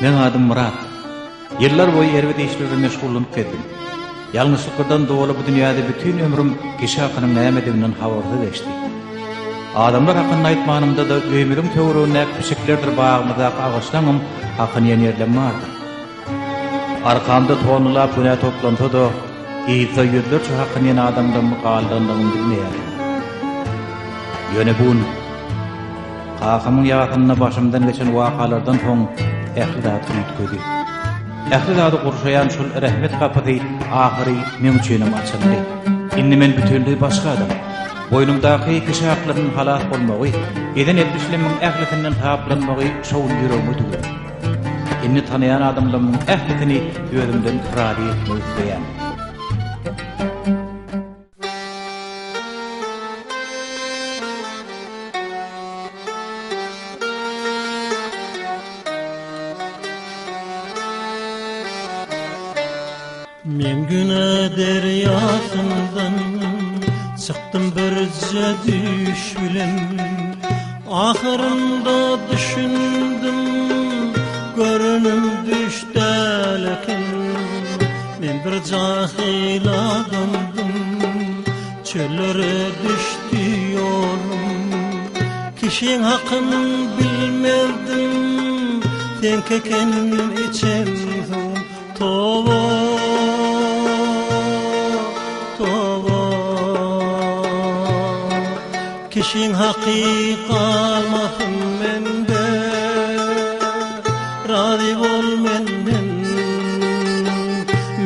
Meň adym Myrat. Ýyllar boýy erbet işler bilen meşgullanyp gezdim. Ýalňyşlyklardan doly bu dünýäde bütin ömrüm kişi hakynyň nämediginden habarsyz geçdi. Adamlar hakynda aýtmanymda-da öýümiziň töweregindäki pişiklerdir bagymyzdaky agaçlaňam hakyny iýen ýerlem bardyr. Arkamda tonnalap günä toplansa-da, yzda ýüzlerçe hakyny iýen adamlaryň galdandygyny bilmeýärdim. Ýöne bu gün kakamyň ýasynda başymdan geçen wakalardan soň ähli zat üýtgedi. Ähli zady gurşaýan şol rehmet gapysy ahyry meň üçinem açyldy. Indi men bütinleý başga adam. Boýnumdaky kişi haklarynyň halas bolmagy, eden etmişlerimiň ählisinden saplanmagy şo gün ýüregime düwüldi. Indi tanaýan adamlarymyň ählisini özümden razy etmek isleýän. Men güne derýasyndan çykdym birje düýş bilen Ahyrynda düşündim görenim düş däl eken Men bir jahyl adamdym çöllere düşdi ýolum Kişiň hakyn bilmezdim seňki eken içen suwum Toba, toba. Kişiň haky galmasyn mende, Razy bol menden.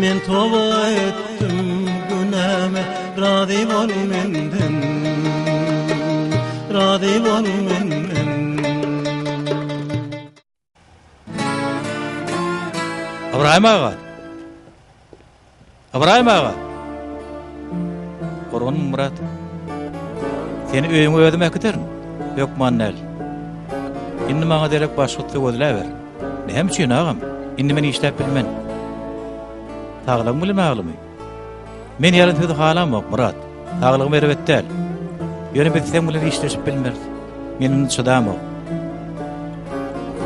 Men toba etdim günäme, Razy bol menden. Razy bol menden. Ybraýym aga! Ybraýym aga! Gurgunmy Myrat? Seni öýüňe özüm äkiderin. Hökman däl. Indi maňa derek başga ussa gözläber. Näme üçin agam? Indi men işläp bilmen. Saglygyň bilen baglymy? Men ýalan sözi halamok, Myrat. Saglygym erbet däl. Ýöne biz seň bilen işleşip bilmeris. Men indi çydamok.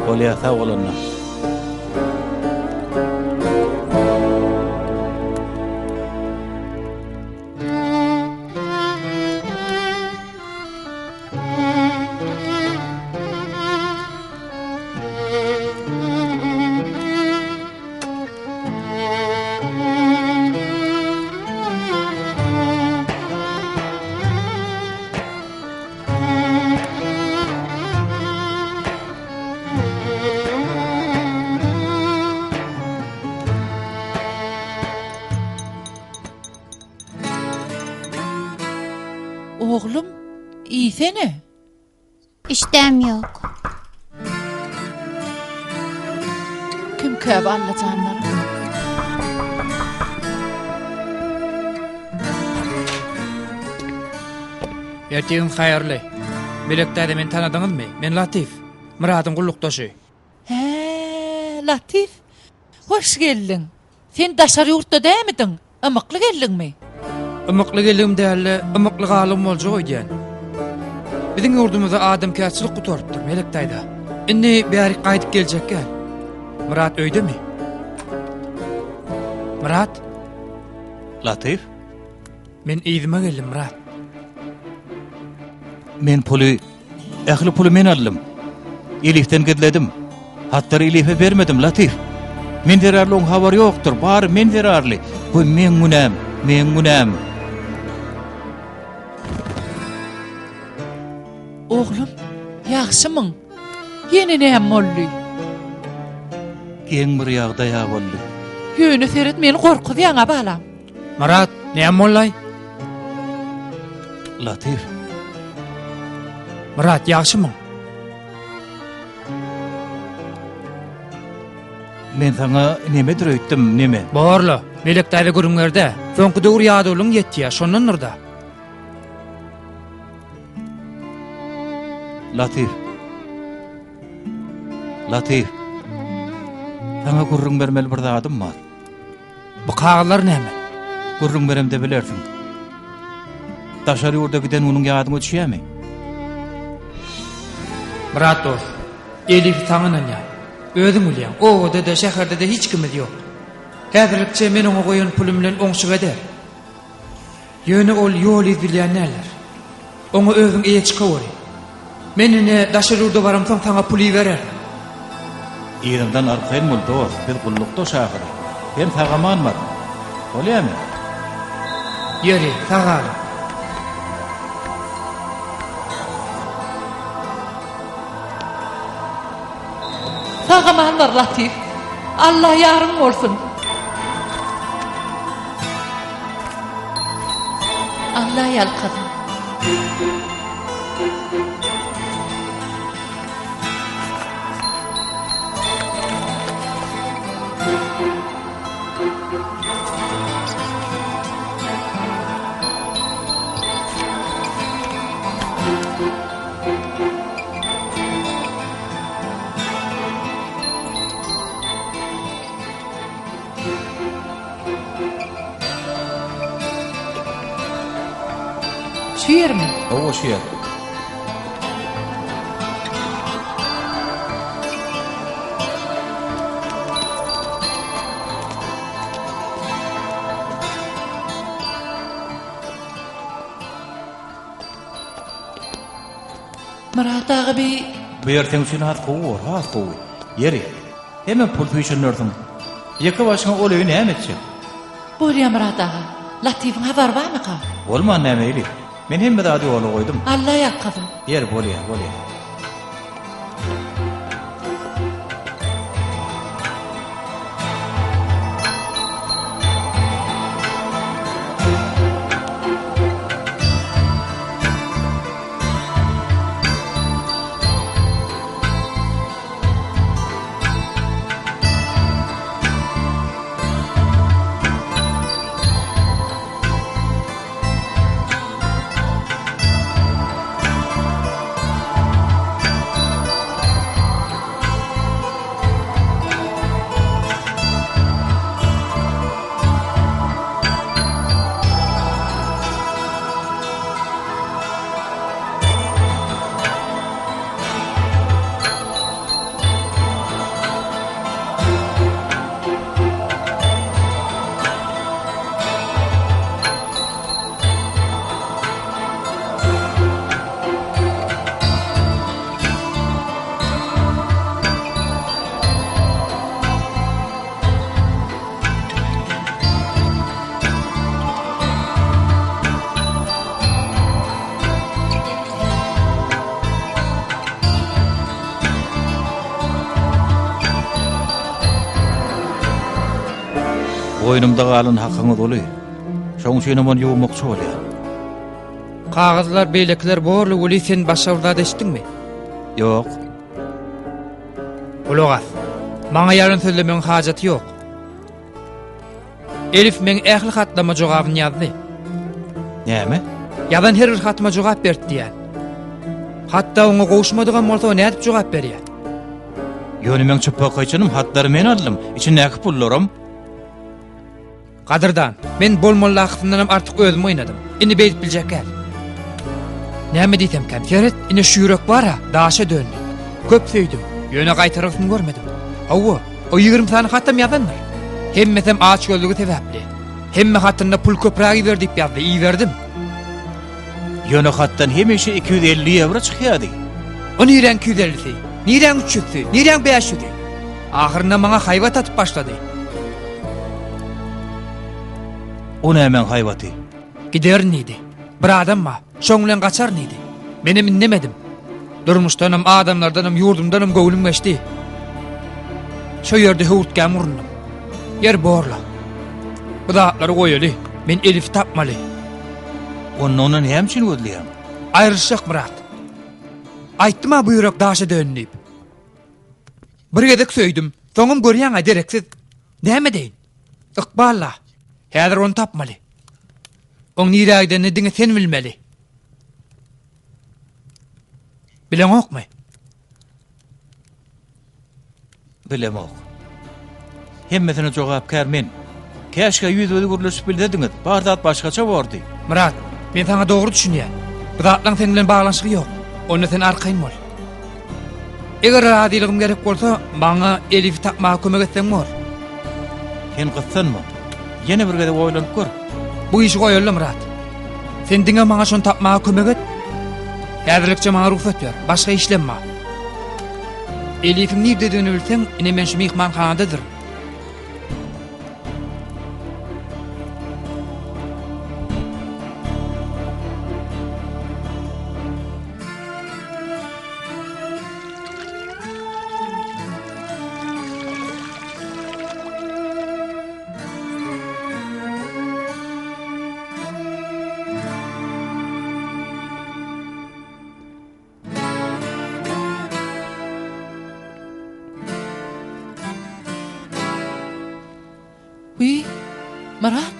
Bolýa, sag bol onda. Oglum, iýsene. Işdäm ýok. Kimkä bu Allajanlarym? Ertiriň haýyrly. Melek daýza meni tanadyňyzmy? Men Latyf. Myradyň gullukdaşy. Hä, Latyf. Hoş geldiň. Sen daşary ýurtda dämidiň? Ymykly geldiňmi? Ymykly geldigim däl-de, ymykly galdygym boljak öýdýän. Biziň ýurdumyzda adamkärçilik gutarypdyr, Melek daýza. Indi bärik gaýdyp geljek gel. Myrat öýdemi? Myrat? Latyf? Men yzyma geldim, Myrat. Men puly Ähli puly men aldym. Elifden gizledim. Hatlary Elife bermedim, Latif. Men zerarly oň habary ýokdur. Bary men zerarly. Bu meň günäm, meň günäm. Oglum, ýagşymyň? Ýene näme boldy? Geň bir ýagdaý-a boldy. Ýöne seret, meni gorkuzýaň-a, balam. Myrat, näme boldy? Latif. Myrat, ýagşymyň? Men saňa nemedir öýtdüm, neme? Borla, Melek daýza gürrüň berde. Soňky döwür ýadawlygyň ýetýär, şondandyr-da. Latif. Latif. Saňa gürrüň bermeli bir zadym bar. Bu kagyzlar näme? Gürrüň beremde bilersiň. Daşary ýurda giden günüň ýadyňa düşýärmi? Myrat dost, Elifi saňa ynanýan. Özüň bilýäň, obada-da, şäherde-de hiç kimimiz ýok. Häzirlikçe men oňa goýan pulum bilen oňşuk eder. Ýöne ol ýol-yz bilýän däldir. Oňa özüň eýe çykaweri. Men ine daşary ýurda baramsoň saňa pul ibererin. Yzyňdan arkaýyn bol, dost, biz gullukdaş ahyry. Sen sag-aman bar. Bolýamy? Ýeri, sag galyň. Sag-aman bar, Latyf. Alla ýaryň bolsun. Alla ýalkasyn. Şu ýermi? Hawa, şu ýer. Myrat aga bi... Bu ýer seň üçin has gowy bor, has gowy. Ýeri, hemem pul süýşenlersiň. Ýeke başyňa ol öýi näme etjek? Bolýa Myrat aga. Latybyň habary barmyka? Bolman näme Elif. Men hemme zady ýola goýdum. Alla ýalkasyn. Ýeri, bolýa, bolýa. Boýnumda galan hakyňyz uly. Şoň üçinem ony ýuwmakçy bolýan. Kagyzlar beýlekiler borly weli sen başga bir zat eşitdiňmi? Ýok. Gulak as. Maňa ýalan sözlemegiň hajaty ýok. Elif meň ähli hatlaryma jogabyny ýazdy. Näme? Ýazan her bir hatyma jogap berdi diýýän. Hatda oňa gowuşmadygam bolsa o nädip jogap berýär? Ýöne meň çypbakaýçynym hatlary men aldym, içindäki pullaram. Gadyrdan, men bolmalydakysyndanam artyk özüm oýnadym. Indi beýdip biljek däl. Näme diýsemkäm, seret, ine şu ýürek bar-a, daşa döndi. Köp söýdüm, ýöne gaýtargysyny görmedim. Hawa, o 20 sany hatam ýazandyr. Hemmesem açgözlügi sebäpli. Hemme hatynda pul köpräk iber diýip ýazdy, iberdim. Ýöne hatdan hemişe 250 ýewro çykýardy. O niräň 250-si? Niräň 300-si? Niräň 500-i? Ahyrynda maňa haýbat atyp başlady. O nämäň haýbaty? Giderin diýdi. Bir adam bar, şoň bilen gaçaryn diýdi. Menem indemedim. Durmuşdanam, adamlardanam, ýurdumdanam göwnüm geçdi. Şo ýerde höwürtgäm gurundym. Ýer borla. Bu zatlary goýaly. Men Elifi tapmaly. Onda ony näme üçin gözleýäň? Aýrylyşjak Myrat. Aýtdym-a bu ýürek daşa döndi diýip. Bir gezek söýdüm. Soňam görýäň-ä dereksiz. Näme edeýin? Ykbal-la. Häzir ony tapmaly. Oň nirä gidenini diňe sen bilmeli. Bileňokmy? Bilemok. Hemmesine jogapkär men. Käşgä ýüzbe-ýüz gürleşip bilsediňiz, bar zat başgaça bordy. Myrat, men saňa dogry düşünýän. Bu zatlaryň seň bilen baglanyşygy ýok. Onda sen arkaýyn bol. Eger razylygym gerek bolsa, maňa Elifi tapmaga kömek etseň bor. Sen gyssanma. Ýene bir gezek oýlanyp gör. Bu işi goýaly Myrat. Sen diňe maňa şony tapmaga kömek et. Häzirlikçe maňa rugsat ber. Başga işlem bar. Elifiň nirdedigini bilseň, ine men şu myhmanhanadadyr. Wiý, Myrat.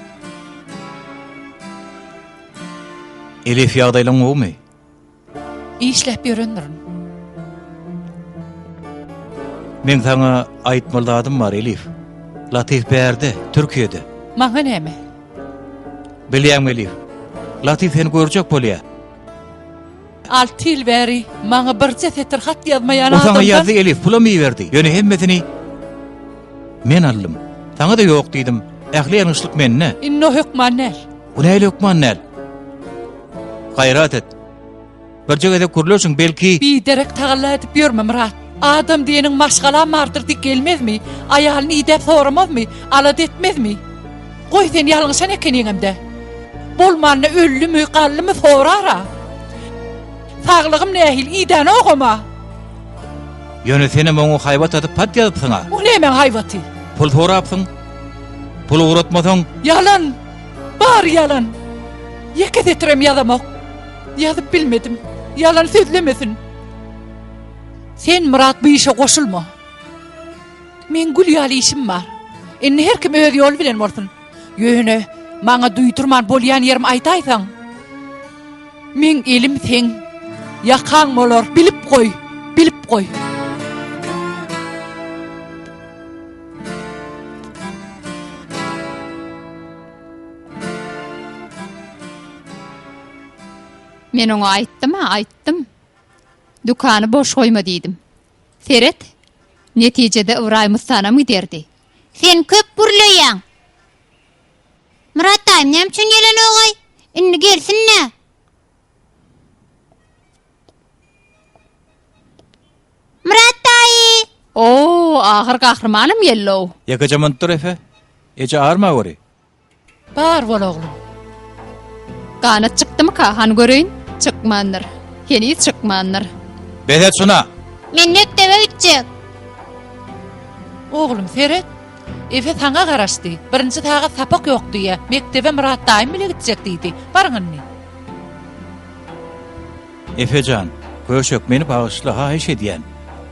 Elif ýagdaýlaň gowumy? Işläp ýörendirin. Meň saňa aýtmaly zadym bar, Elif. Latyf bärde, Türkiýede. Maňa näme? Bilýäňmi, Elif? Latyf seni görjek bolýar. Alty ýyl bäri maňa birje setir hat ýazmaýan O saňa adamdan ýazdy, Elif, pulam iberdi. Ýöne hemmesini men aldym. Saňa-da ýok diýdim. Ähli ýalňyşlyk mende. Indi o hökman däl. Bu nähili hökman däl? Gaýrat et. Birje gezek gürleşiň, belki... Biderek tagalla edip ýörme, Myrat. Adam diýeniň maşgalam bardyr diýip gelmezmi? Aýalyny idäp soramazmy? Alada etmezmi? Goý sen ýalňyşan ekeniňem-dä. Bolmanda öldümi, galdymy sorar-a. Saglygym nähili, idänogam-a. Ýöne senem oňa haýbat atyp hat ýazypsyň-a. O nämäň haýbaty? Pul sorapsyň. Pul ugratmasaň. Ýalan! Bary ýalan! Ýeke setirem ýazamok. Ýazyp bilmedim. Ýalan sözlemesin. Sen Myrat bu işe goşulma. Meň gül ýaly işim bar. Indi her kim öz ýoly bilen bolsun. Ýöne maňa duýdurman bolýan ýerim aýdaýsaň. Meň elim seň ýakaň bolar, bilip goý, bilip goý. Men oňa aýtdym-a, aýtdym. Dükany boş goýma diýdim. Seret, netijede Ybraýym ussanam giderdi. Sen köp gürleýäň. Myrat daýym näme üçin gelenok-aý? Indi gelsin-dä. Myrat daýy! O, ahyr gahrymanym geldi-ow. Ýekeje munt dur, Efe. Eje arma göri. Bar bol oglum. Ganat çykdymyka, hany göreýin? Çykmandyr. Heniz çykmandyr. Bes et şuna! Men mekdebe gitjek. Oglum seret. Efe saňa garaşdy. Birinji sagat sapak ýok diýýä. Mekdebe Myrat daýym bile gitjek diýdi. Baryň indi. Efe jan, köşek, meni bagyşla, haýyş edýän.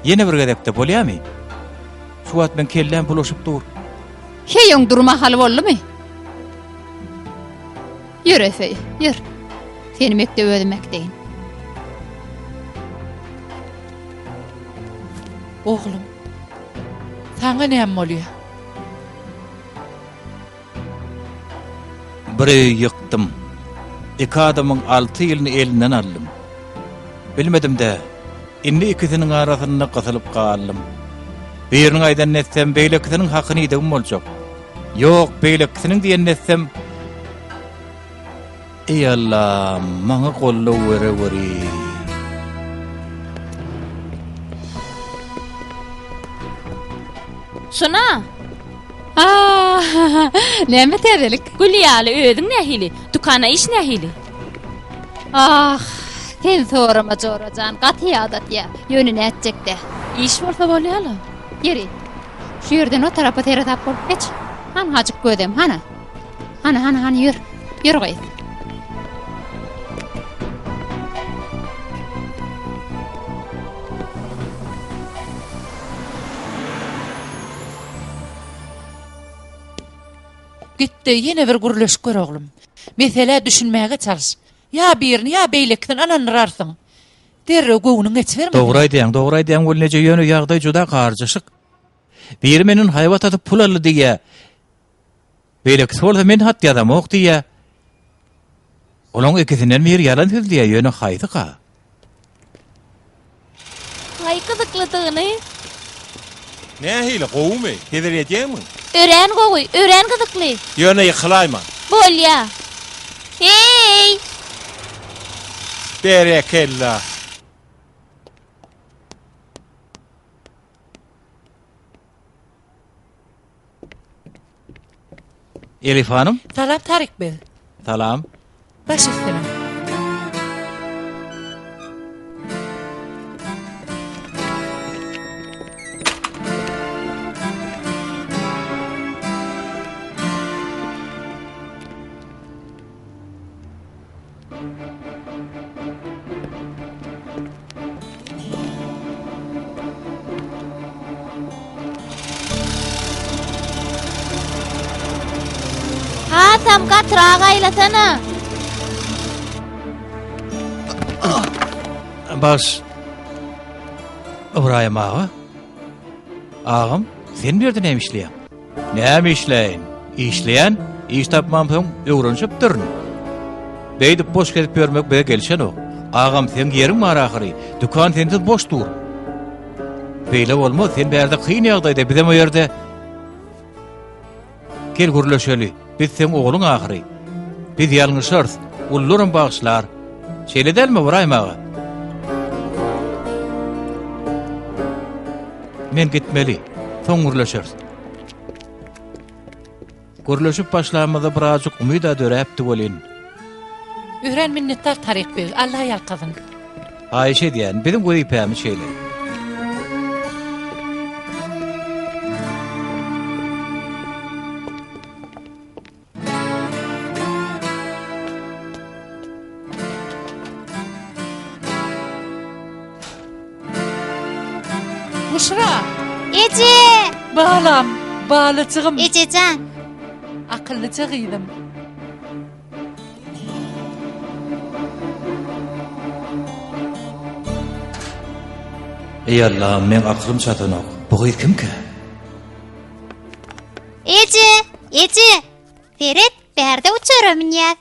Ýene bir gezekde, bolýamy? Şu wagt meň kelläm bulaşyp dur. Heý, oň durmahaly boldumy? Ýör, Efe, ýör. Seni mekdebe özüm äkideýin. Oglum, saňa näme bolýar? Bir öýi ýykdym. Iki adamyň alty ýylyny elinden aldym. Bilmedim-dä, indi ikisiniň arasynda gysylyp galdym. Biriniň aýdanyny etsem, beýlekisiniň hakyny iýdigim boljak. Ýok, beýlekisiniň diýenini etsem, Eý Allam, maňa goldaw bereweri. Sona! Ah, näme täzelik? Gül ýaly, özüň nähili? Dükana iş nähili? Ah, sen sorama jora jan, gaty ýadatýa. Ýöne nätjek-dä. Iş bolsa bolýa-la. Ýeri, şu ýerden o tarapa seresap bolup geç. Hanhajyk gözem, hana. Hany, hany, hany, ýör. Ýör gyz. Git-de, ýene bir gürleşip gör, oglum. Meselä düşünmäge çalyş. Ýa birini, ýa beýlekisini ynandyrarsyň. Derrew göwnüň geçibermesin. Dogry aýdýaň, dogry aýdýaň, Gülneje, ýöne ýagdaý juda garjaşyk. Biri menden haýbat atyp pul aldy diýýä. Beýlekisi bolsa men hat ýazamok diýýä. Olaň ikisinden biri ýalan sözleýä, ýöne haýsyka? Haý gyzyklydygyny. Nähili, gowumy? Hezil edýäňmi? Örän gowy, örän gyzykly. Ýöne ýykylaýma. Bolýa. Heý! Berekella! Elif hanym. Salam Tarik beg. Salam. Baş üstüne. Hasam gatyrak aýlasana. Baş. Ybraýym aga. Agam, sen bu ýerde näme işleýäň? Näme işläýin? Işleýän, iş tapmamsoň öwrenişipdirin. Beýdip boş gezip ýörmek bize gelşenok. Agam, seň ýeriň bar ahyry. Dükan sensiz boş dur. Beýle bolmaz, sen bärde kyn ýagdaýda, bizem o ýerde. Gel gürleşeli. Biz seň ogluň ahyry. Biz ýalňyşarys, ulularam bagyşlar. Şeýle dälmi, Ybraýym aga? Men gitmeli. Soň gürleşeris. Gürleşip başlamyzda birazjyk umyda döräpdi welin. Örän minnetdar Taryk beg, Alla ýalkasyn. Haýyş edýän, biziň wezipämiz şeýle. Buşra! Eje! Balam, balajygym. Ejejan. Akyllyja gyzym. Eý Allahym, meň akylym çatanok. Bu gyz kimkä? Eje! Eje! Seret, bärde uçara münýäs.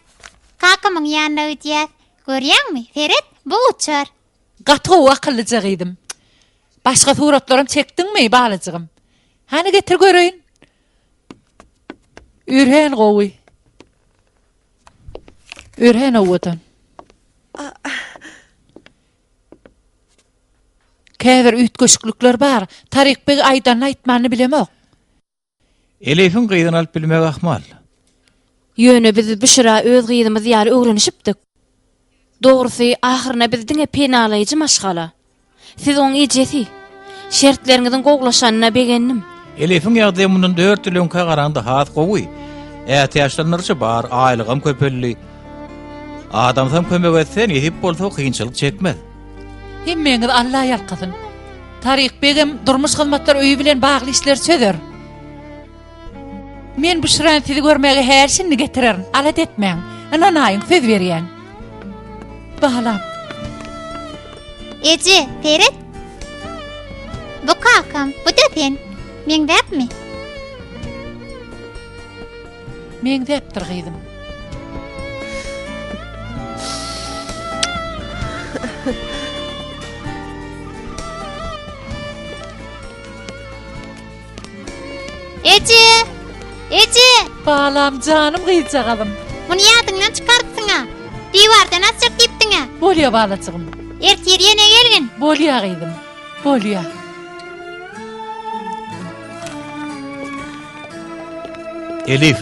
Kakamyň ýanyna gidýäs. Görýäňmi, seret, bu uçar. Gaty gowy akyllyja gyzym. Başga suratlaram çekdiňmi, balajygym? Hany getir göreýin. Örän gowy. Örän owadan. Käbir üýtgeşiklikler bar. Taryk beg aýdanyny aýtmanyny bilemok. Elifiň gyzyny alyp bilmegi ahmal. Ýöne biz Büşra öz gyzymyz ýaly öwrenişipdik. Dogrusy, ahyryna biz diňe penalaýjy maşgala. Siz oň ejesi. Şertleriňiziň gowulaşanyna begendim. Elifiň ýagdaýy mundan dört ýyl öňkä garanda has gowy. Ätiýaçlandyryjy bar, aýlygam köpeldi. Adamsam kömek etse, nesip bolsa kynçylyk çekmez. Hemmäňizi Alla ýalkasyn. Taryk begem durmuş hyzmatlar öýi bilen bagly işleri çözer. Men Büşrany sizi görmäge häli-şindi getirerin, alada etmäň. Ynanaýyň, söz berýän. Balam. Eje, seret. Bu kakam, bu-da sen. Meňzäpmi? Meňzäpdir gyzym. Eje! Eje! Balam, janym gyzjagazym. Muny ýadyňdan çykarypsyň-a. Diwardan asjak diýipdiň-ä. Bolýa balajygym. Ertir ýene gelgin. Bolýa gyzym. Bolýa. Elif.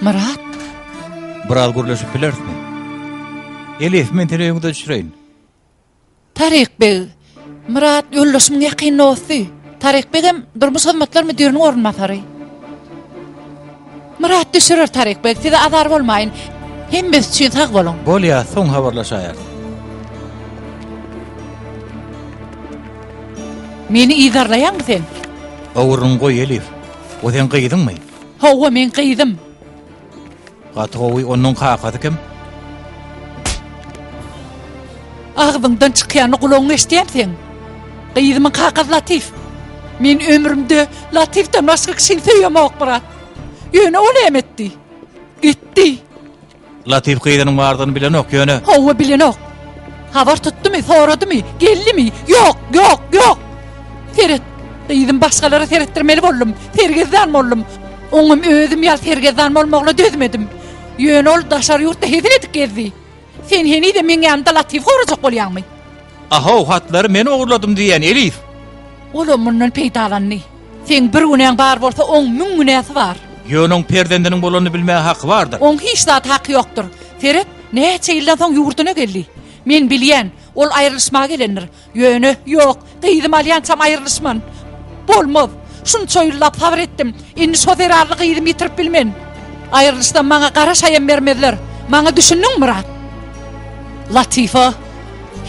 Myrat. Biraz gürleşip bilerismi? Elif, men seni öýüňde düşüreýin. Taryk beg, Myrat ýoldaşymyň ýakyn dosty. Taryk begem durmuş hyzmatlar müdiriniň orunbasary. Myrat düşürer Taryk beg, size azar bolmaýyn. Hemmesi üçin sag boluň. Bolýa, soň habarlaşaýarys. Meni yzarlaýaňmy sen? Gowruňy goý, Elif. O seň gyzyňmy? Hawa, meň gyzym. Gaty gowy, onuň kakasy kim? Agzyňdan çykýany gulagyň eşidýämi seň? Gyzymyň kakasy Latif. Men ömrümde Latifden başga kişini söýemok, brat. Ýöne ol näme etdi? Gitdi. Latif gyzynyň bardygyny bilenok, ýöne. Hawa, bilenok. Habar tutdumy, soradymy, geldimi? Ýok, ýok, ýok! Seret, gyzym başgalara seretdirmeli boldum, sergezdan boldum. Oňam özüm ýaly sergezdan bolmagyna dözmedim. Ýöne ol daşary ýurtda hezil edip gezdi. Sen henizem meň ýanymda Latyfy gorajak bolýaňmy? Ahow, hatlary men ogurladym diýýän, Elif! Olam mundan peýdalandy. Seň bir günäň bar bolsa, oň müň günäsi bar. Ýöne oň perzendiniň bolanyny bilmäge haky bardyr. Oň hiç zat haky ýokdur. Seret, näçe ýyldan soň ýurduna geldi. Men bilýän, ol aýrylyşmaga gelendir. Ýöne, ýok, gyzymy alýançam aýrylyşman. Bolmaz. Şunça ýyllap sabyr etdim. Indi şo zerarly gyzymy ýitirip bilmen. Aýrylyşsam maňa gara şaýam bermezler. Maňa düşündiňmi, Myrat? Latyfa,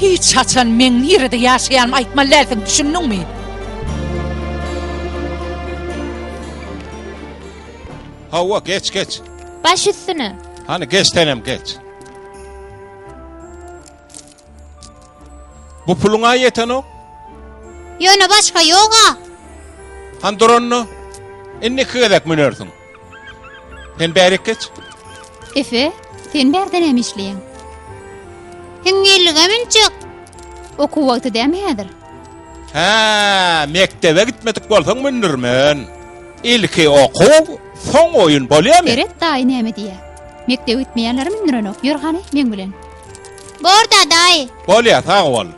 hiç haçan meň nirede ýaşaýanymy aýtmaly dälsiň, düşündiňmi? Hawa, geç, geç. Baş üstüne. Hany, geç senem, geç. Bu puluň-a ýetenok. Ýöne başga ýog-a. Hany dur onda. Indiki gezek münersiň. Sen bärik geç. Efe, sen bärde näme işleýäň? Hiňňillige münjek. Okuw wagty dämi häzir? Hä, mekdebe gitmedik bolsaň mündürmen. Ilki okuw, soň oýun bolýamy? Seret daýy näme diýýär. Mekdebe gitmeýänleri mündürenok. Ýör hany, meň bilen. Bor-da, daýy. Bolýa, sag bol.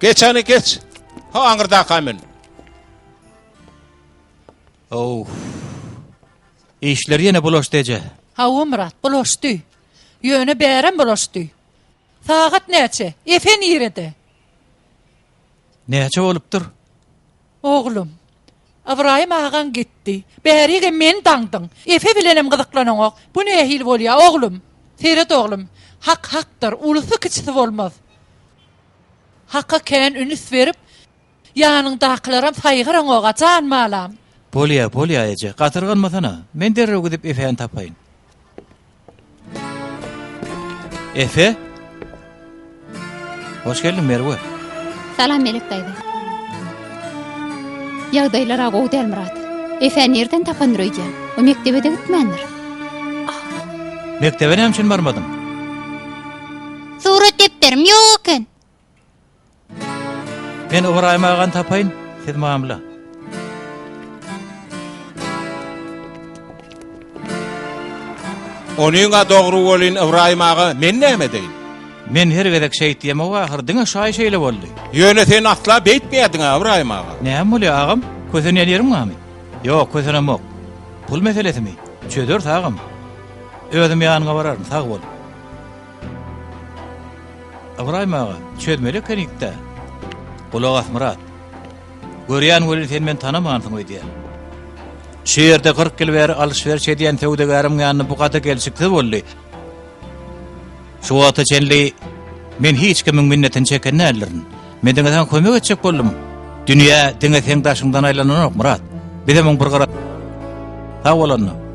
Geç hany, geç. Ha, aňyrdaka mün. Ow. Işler ýene bulaşdy eje. Hawa, Myrat, bulaşdy. Ýöne bärem bulaşdy. Sagat näçe? Efe nirede? Näçe bolupdyr? Oglum, Ybraýym agaň gitdi. Bärigem meni daňdyň. Efe bilenem gyzyklanaňok. Bu nähili bolýa, oglum? Seret, oglum, hak hakdyr, ulusy-kiçisi bolmaz. Haka kän ünüs berip, ýanyňdakylaram saýgaraňog-a, jan balam. Bolýa, bolýa, eje, gatyrganmasana. Men derrew gidip Efäni tapaýyn. Efe? Hoş geldiň Merwe. Salam Melek daýza. Ýagdaýlar-a gowy däl Myrat. Efe nirden tapandyr öýdýäň? O mekdebe-de gitmändir. Mekdebe näme üçin barmadyň? Surat depderim ýok eken. Men Ybraýym agany tapaýyn, siz mamla. Onyň-a dogry welin, Ybraýym aga, men näme edeýin? Men her gezek şeýt diýemok ahyr, diňe şu aý şeýle boldy. Ýöne sen asla beýtmeýärdiň-ä, Ybraýym aga. Näme bolýar, agam? Kösenýän ýeriň barmy? Ýok, kösenemok. Pul meselesimi? Çözeris, agam. Özüm ýanyňa bararyn, sag bol. Ybraýym aga, çözmeli ekenik-dä. Gulak as, Myrat. Görýän welin sen meni tanamansyň öýdýän. Şu ýerde 40 ýyl bäri alyş-beriş edýän söwdagärimiň ýanynda bu gaty gelşiksiz boldy. Şu wagta çenli men hiç kimiň minnetini çeken däldirin. Men diňe saňa kömek etjek boldum. Dünýä diňe seň daşyňdan aýlananok, Myrat. Bizem oň bir gyra Sag bol onda.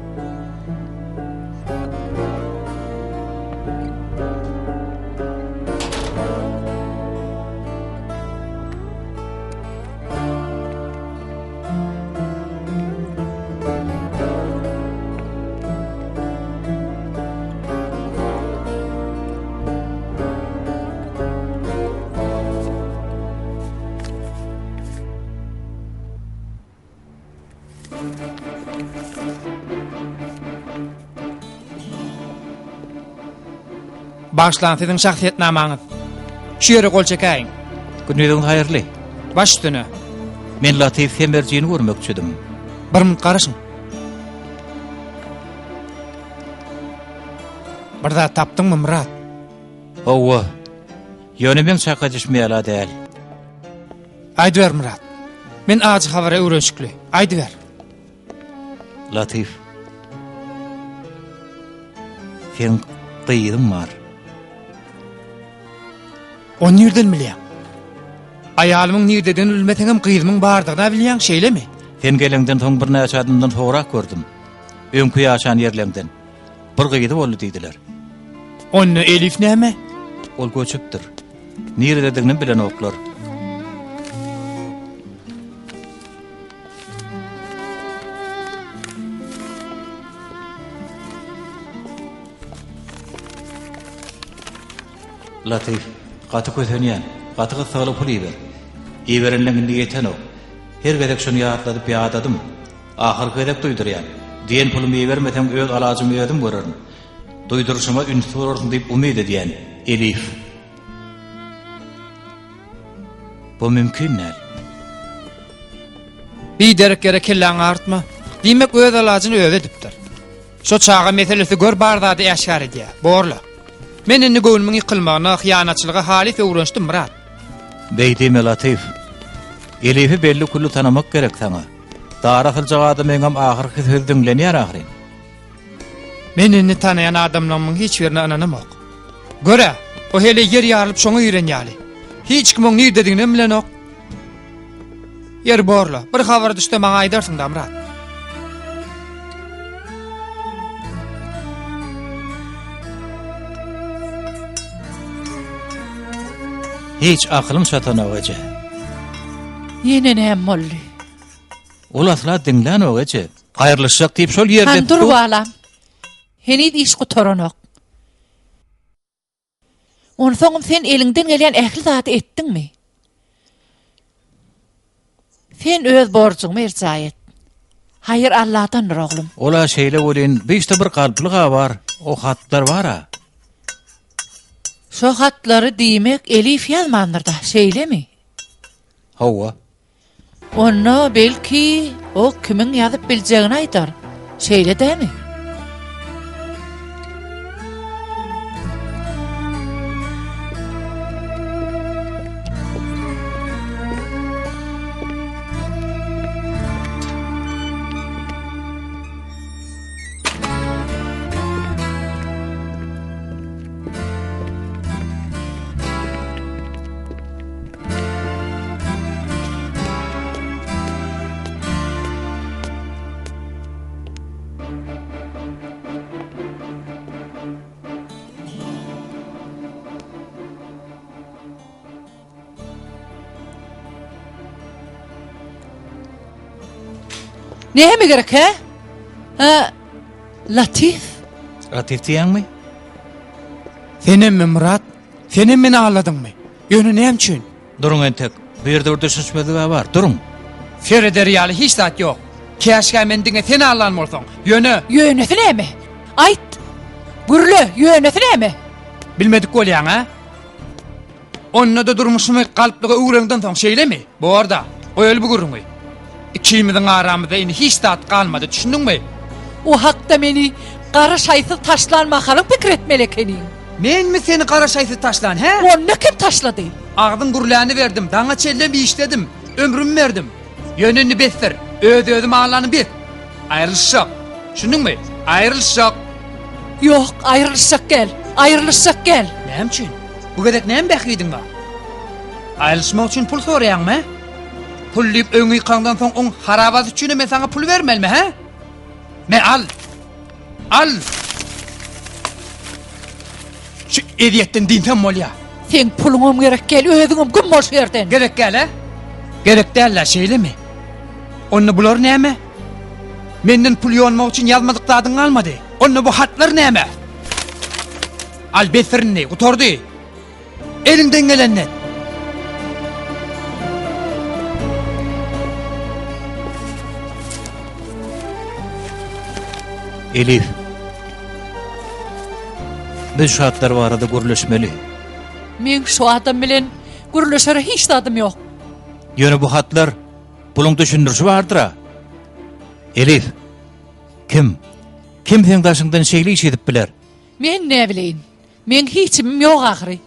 Bagyşlaň siziň şahsyýetnamaňyz. Şu ýere gol çekäýiň. Günüňiz haýyrly. Baş üstüne. Men Latyf Semerjini görmekçidim. Bir minut garaşyň. Bir zat tapdyňmy, Myrat? Hawa. Ýöne meň çak edişim ýala däl. Aýdyber Myrat. Men ajy habara öwrenişikli. Aýdyber. Latyf. Seň gyzyň bar. Ony nirden bilýäň? Aýalymyň nirdedigini bilmeseňem gyzymyň bardygyny-a bilýäň, şeýlemi? Sen geleňden soň birnäçe adamdan sorap gördüm. Öňki ýaşan ýerleňden. Bir gyzy boldy diýdiler. Onda Elif näme? Ol göçüpdir. Nirededigini bilenoklar. Latyf, gaty kösenýän. Gaty gyssagly pul iber. Iberenleň indi ýetenok. Her gezek şony ýatladyp ýadadym. Ahyrky gezek duýdurýan. Diýen pulumy ibermeseň öz alajymy özüm görerin. Duýduryşyma ünsli bolarsyň diýip umyt edýän. Elif. Bu mümkin däl. Biderek ýere kelläňi agyrtma. Diýmek öz alajyny özi edipdir. Şo çaga meselesi gör bar zady äşgär edýär. Borla. Men indi göwnümiň ýykylmagyna, hyýanatçylyga halys öwrenişdim, Myrat. Beý diýme, Latyf. Elifi belli-külli tanamak gerek saňa. Dara asyljak adamyňam ahyrky sözi diňlenýär ahyryn. Men indi tanaýan adamlarymyň hiç birine ynanamok. Gör-ä, o heleý ýer ýarylyp şoňa giren ýaly. Hiç kim oň nirdediginem bilenok. Ýeri borla, bir habar düşse maňa aýdarsyň-da, Myrat. Hiç akylym çatanok, eje. Ýene näme boldy? Ol asla diňlänok, eje. Aýrylyşjak diýip şol ýerde... Han dur balam. Heniz iş gutaranok. Onsoňam sen eliňden gelýän ähli zady etdiňmi? Sen öz borjuňy berjaý et. Haýyr Alladandyr, oglum. Ol-a şeýle welin, bu işde bir galplyg-a bar, o hatlar bar-a. Şo hatlary diýmek Elif ýazmandyr-da, şeýlemi? Hawa. Onda, belki, o kimiň ýazyp biljegini aýdar. Şeýle dämi? Näme gerek hä? Ha, Latif? Latif diýýäňmi? Senemmi Myrat? Senem meni aldadyňmy? Ýöne näme üçin? Duruň entek. Bu ýerde bir düşünişmezlig-ä bar. Duruň. Sereder ýaly hiç zat ýok. Käşgä meni diňe sen aldan bolsaň. Ýöne. Ýönesi näme? Aýt! Gürle, ýönesi näme? Bilmedik bolýaň, hä? Onda-da durmuşymy galplyga öwreňden soň, şeýlemi? Bor-da, goýaly bu gürrüňi. Ikimiziň aramyzda indi hiç zat galmady, düşündiňmi? O hakda meni gara şaýsyz taşlan mahalyň pikir etmeli ekeniň. Menmi seni gara şaýsyz taşlan, hä? Onda kim taşlady? Agzyň gürläni berdim, daňa çenlem işledim, ömrümi berdim. Ýöne indi besdir, öz-özümi aldanyň bes. Aýrylyşjak. Düşündiňmi? Aýrylyşjak. Ýok, aýrylyşjak däl, aýrylyşjak däl. Näme üçin? Bu gezek näme bähbidiň bar? Aýrylyşmak üçin pul soraýaňmy, hä? Pul diýip öýüňi ýykaňdan soň oň harabasy üçinem men saňa pul bermelimi, hä? Me al! Al! Şu ezýetden dynsam bolýa. Seň puluňam gerek däl, özüňem güm bol şu ýerden. Gerek däl-ä? Gerek däl-ä, şeýlemi? Onda bular näme? Menden pul ýonmak üçin ýazmadyk zadyň galmady. Onda bu hatlar näme? Al besdir indi, gutardy. Eliňden gelenini et. Elif. Biz şu hatlar barada gürleşmeli. Meň şu adam bilen gürleşere hiç zadym ýok. Ýöne bu hatlar buluň düşündirişi bardyr-a. Elif. Kim? Kim seň daşyňdan şeýle iş edip biler? Men näbileýin. Meň hiçimim ýok ahyry.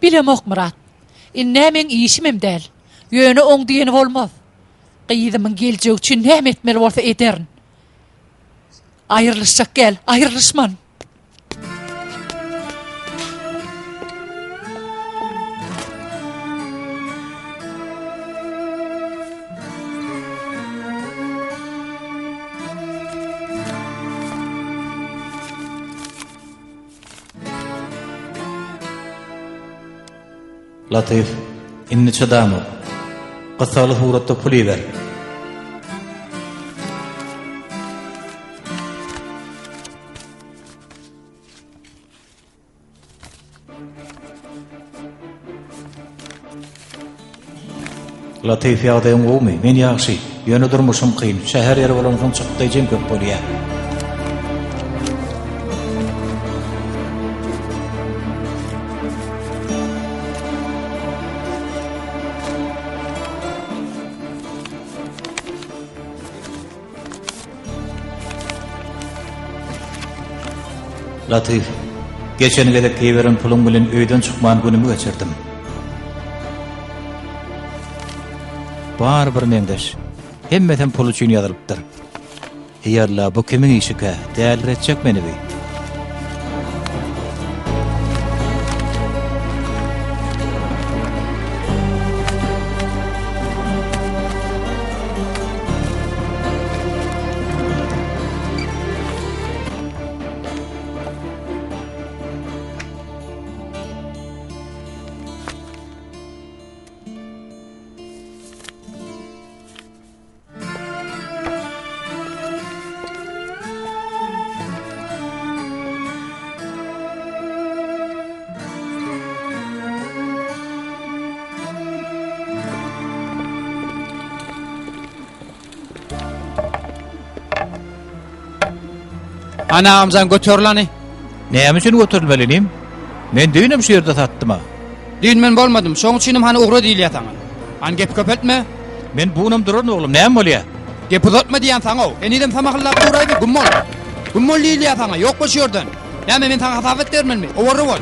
Bilemok Myrat. Ind-ä meň işimem däl. Ýöne oň diýeni bolmaz. Gyzymyň geljegi üçin näme etmeli bolsa ederin. Aýrylyşjak gel, aýrylyşman. Latyf, indi çydamok. Gyssagly suratda pul iber. Latyf ýagdaýyň gowumy? Men ýagşy. Ýöne durmuşym kyn. Şäher ýeri bolansoň çykdaýjym köp bolýa. Latyf, geçen gezek iberen puluň bilen öýden çykman günümi geçirdim. Bary bir meňzeş. Hemmesem pul üçin ýazylypdyr. Eý Alla, bu kimiň işikä? Däliretjek meni bi. Hany agamjan göter lany. Näme üçin göterilmeli inim? Men düýnem şu ýerde satdym-a. Düýn men bolmadym, şoň üçinem hany ugra diýilýär saňa. Hany gep köpeltme. Men bu günem duraryn oglum, näme bolýar? Gep uzatma diýýän saňa-ow. Henizem samahyllap duraýby, güm bol. Güm bol diýilýär saňa, ýok bol şu ýerden. Näme, men saňa hasabat bermelimi? Owarra bol.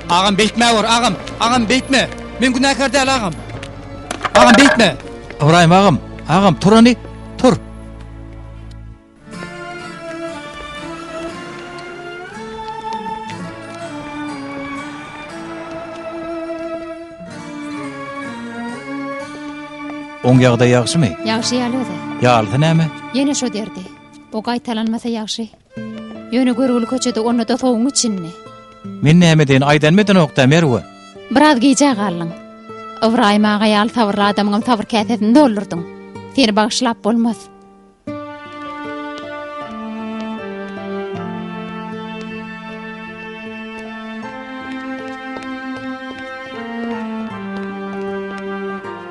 Agam beýtmä gör, agam, agam beýtme. Men günäkär däl, agam. Agam beýtme. Ybraýym agam, agam tur hany, tur. Oň ýagdaýy ýagşymy? Ýagşy ýaly özi. Ýalysy näme? Ýene şo derdi. O gaýtalanmasa ýagşy. Ýöne görgüli köçede onda-da sowuň içinde. Men näme edeýin, aýdanymy edenok-da, Merwe. Biraz gijä galdyň. Ybraýym aga ýaly sabyrly adamyňam sabyr käsesini doldurdyň. Seni bagyşlap bolmaz.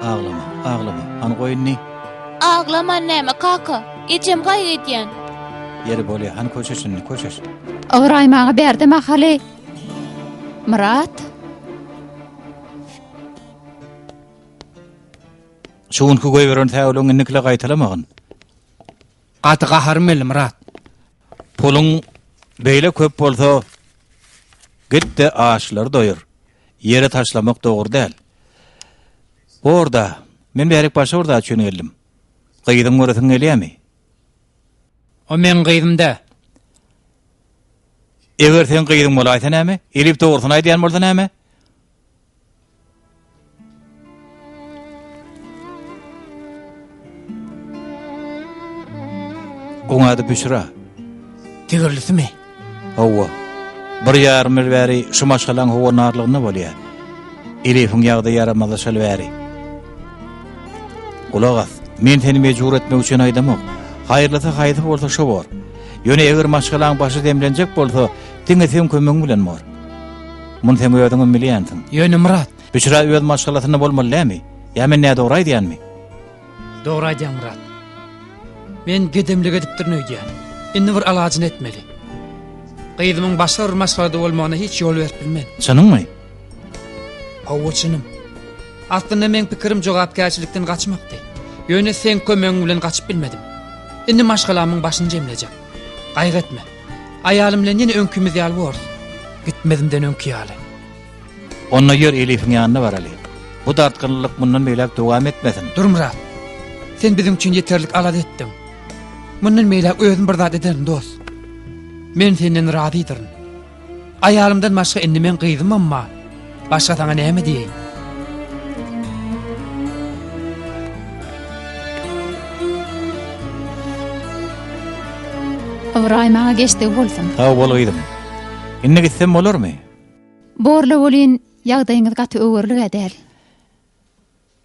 Aglama, aglama. Hany goý indi. Aglaman näme, kaka? Ejem gaýgy edýän. Ýeri bolýa, hany köşeş indi, köşeş. Ybraýym aga bärde mahaly. Myrat. Şu günki goýberen säwligiňi indikile gaýtalamagyn. Gaty gaharym geldi, Myrat. Puluň beýle köp bolsa, git-de açlary doýur. Ýere taşlamak dogry däl. Bor-da, men bärik başga bir zat üçin geldim. Gyzyňy göresiň gelýärmi? O meň gyzym dä. Eger seň gyzyň bolaýsa näme? Elif dogrusyny aýdýan bolsa näme? Oň ady Büşra. Tigirlisimi? Hawa. Bir ýarym ýyl bäri şu maşgalaň howandarlygynda bolýar. Elifiň ýagdaýy ýaramazlaşaly bäri. Gulak as, men seni mejbur etmek üçin aýdamok. Haýyrlysy haýsy bolsa şo bor. Ýöne eger maşgalaň başy demlenjek bolsa, diňe seň kömegiň bilen bor. Muny seň özüňem bilýänsiň. Ýöne Myrat. Büşra öz maşgalasynda bolmaly dälmi? Ýa men nädogry aýdýanmy? Dogry aýdýaň Myrat. Men gedemlik edipdirin öýdýän. Indi bir alajyny etmeli. Gyzymyň başga bir maşgalada bolmagyna hiç ýol berip bilmen. Çynyňmy? Hawa çynym. Aslynda meň pikirim jogapkärçilikden gaçmakdy. Ýöne seň kömegiň bilen gaçyp bilmedim. Indi maşgalamyň başyny jemlejek. Gaýgy etme. Aýalym bilen ýene öňkimiz ýaly borus. Gitmezimden öňki ýaly. Onda ýör Elifiň ýanyna baraly. Bu dartgynlylyk mundan beýläk dowam etmesin. Dur Myrat. Sen biziň üçin ýeterlik alada etdiň. Mundan beýläk özüm bir zat ederin dost. Men senden razydyryn. Aýalymdan başga indi meň gyzymam bar. Başga saňa näme diýeýin? Ybraýym aga geçdigi bolsun. Sag bol gyzym. Indi gitsem bolarmy? Borla welin, ýagdaýyňyz gaty öwerlig-ä däl.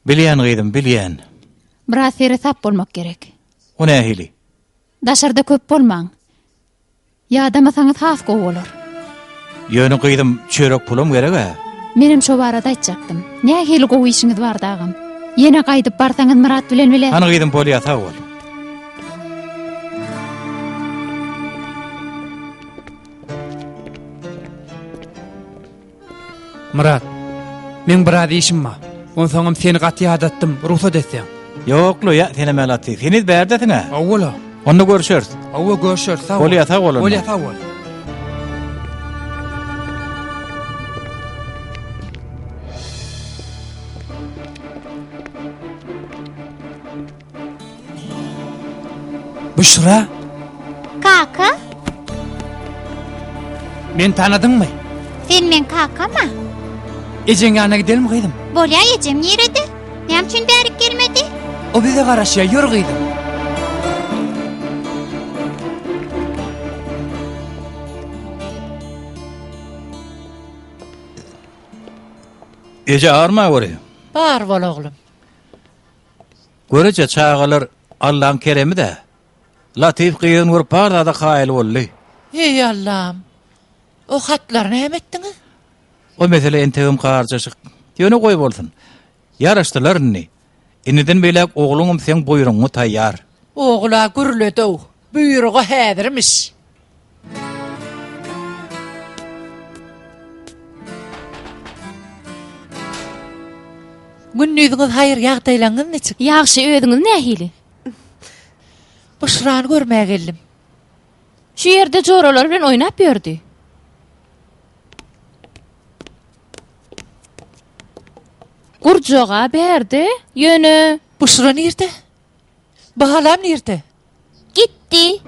Bilýän gyzym, bilýän. Biraz seresap bolmak gerek. O nähili? Daşarda köp bolmaň. Ýadamasaňyz has gowy bolar. Ýöne gyzym, çörek pulam gereg-ä. Menem şo barada aýtjakdym. Nähili gowy işiňiz bardy agam. Ýene gaýdyp barsaňyz Myrat bilen bile. Hany gyzym bolýa sag bol. Myrat, meň biraz işim bar. Onsoňam seni gaty ýadatdym, rugsat etseň. Ýok-la, ýa, senem Latyf, heniz bärdesiň-ä? Hawa-la. Onda görüşeris. Hawa, görüşeris, sag bol. Bolýa, sag bol onda. Bolýa, sag bol. Büşra? Kaka? Men tanadyňmy? Sen meň kakam-a? Ejeň ýanyna gidelimi gyzym? Bolýa, ejem nirede? Näme üçin bärik gelmedi? O bize garaşýar, ýör gyzym. Eje arma göre. Bar bol oglum. Göreje çagalar Allaň keremi-dä. Latyf gyzyny görüp bar zada kaýyl boldy. Eý Allam! O hatlary näme etdiňiz? O mesele entegem garjaşyk. Ýöne goý bolsun. Ýaraşdylar indi. Indiden beýläk ogluňam seň buýrugyňa taýýar. Ogul-a gürledi-ow. Buýruga häzirmiş. Gündiziňiz haýyr, ýagdaýlaryňyz niçik? Ýagşy, özüňiz nähili? Buşrany görmäge geldim. Şu ýerde joralary bilen oýnap ýördi. Gurjaga bärde, ýöne. Buşra nirde? Balam nirde? Gitdi.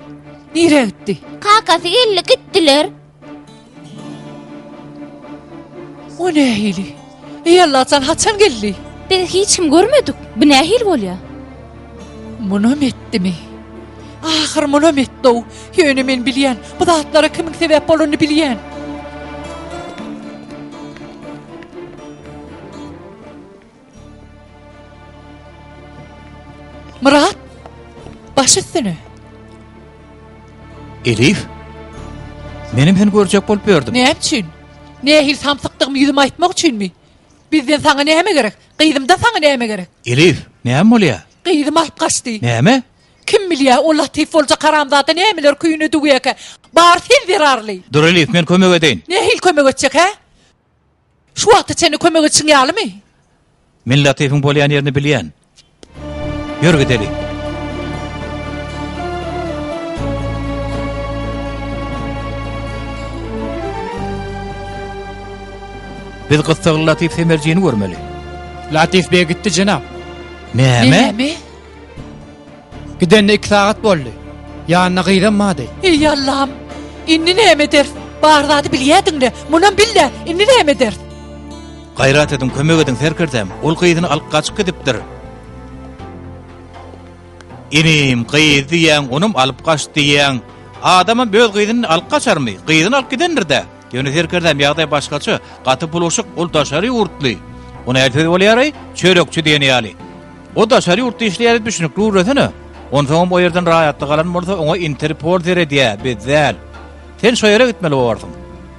Nirä gitdi? Kakasy geldi, gitdiler. O nähili? Eý Allajan, haçan geldi? Biz hiç kim görmedik. Bu nähili bolýar? Munam etdimi? Ahyr munam etdi-ow. Ýöne men bilýän, bu zatlara kimiň sebäp bolanyny bilýän. Myrat! Baş üstüne. Elif! Menem seni görjek bolup ýördüm. Näme üçin? Nähili samsykdygymy ýüzüme aýtmak üçinmi? Bizden saňa näme gerek? Gyzymdan saňa näme gerek? Elif, näme bolýar? Gyzym alyp gaçdy. Näme? Kim bilýär, o Latyf boljak haramzada nämeler küýüne düwýärkä? Bary sen zerarly. Dur Elif, men kömek edeýin. Nähili kömek etjek, hä? Şu wagta çenli kömek etişiň ýalymy? Men Latyfyň bolýan ýerini bilýän. Ýör gideli. Biz gyssagly Latyf Semerjini görmeli. Latyf beg gitdi jenap. Näme? Näme? Gidenine 2 sagat boldy. Ýanynda gyzam bardy. Eý Allam! Indi näme ederis? Bar zady bilýädiň-le, munam bil-le, indi näme ederis? Gaýrat ediň, kömek ediň serkerdäm. Ol gyzyny alyp gaçyp gidipdir. Inim, gyz diýýäň, onam alyp gaç diýýäň. Adamam öz gyzyny alyp gaçarmy? Gyzyny alyp gidendir-dä. Ýöne serkerdäm, ýagdaý başgaça. Gaty bulaşyk, ol daşary ýurtly. O nähili söz bolýar-aý? Çörekçi diýen ýaly. O daşary ýurtda işleýär diýip düşünikli gürlesene. Onsoňam o ýerden raýatlyk alan bolsa oňa Interpol seredýär, biz däl. Sen şo ýere gitmeli bolarsyň.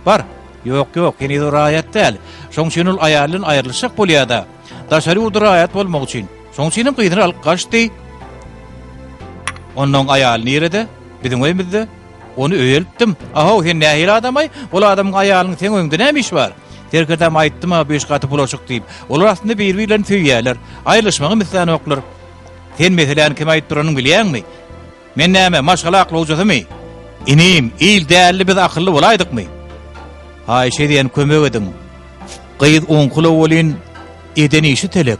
Bar. Ýok, ýok, heniz o raýat däl. Şoň üçin ol aýaly bilen aýrylyşjak bolýar-da. Daşary ýurda raýat bolmak üçin. Şoň üçinem gyzyny alyp gaçdy. Onnoň aýaly nirede? Biziň öýümizde. Ony öýe eltdim. Ahow, sen nähili adamaý? Ol adamyň aýalynyň seň öýüňde näme işi bar? Serkerdäm aýtdym-a, bu iş gaty bulaşyk diýip. Olar aslynda bir-birlerini söýýärler. Aýrylyşmagam islänoklar. Sen meseläni kime aýdyp duranyňy bilýäňmi? Men näme, maşgala aklawjysymy? Inim, il dälli biz akylly bolaýdykmy? Haýyş edýän kömek ediň. Gyz oňkula welin eden işi telek.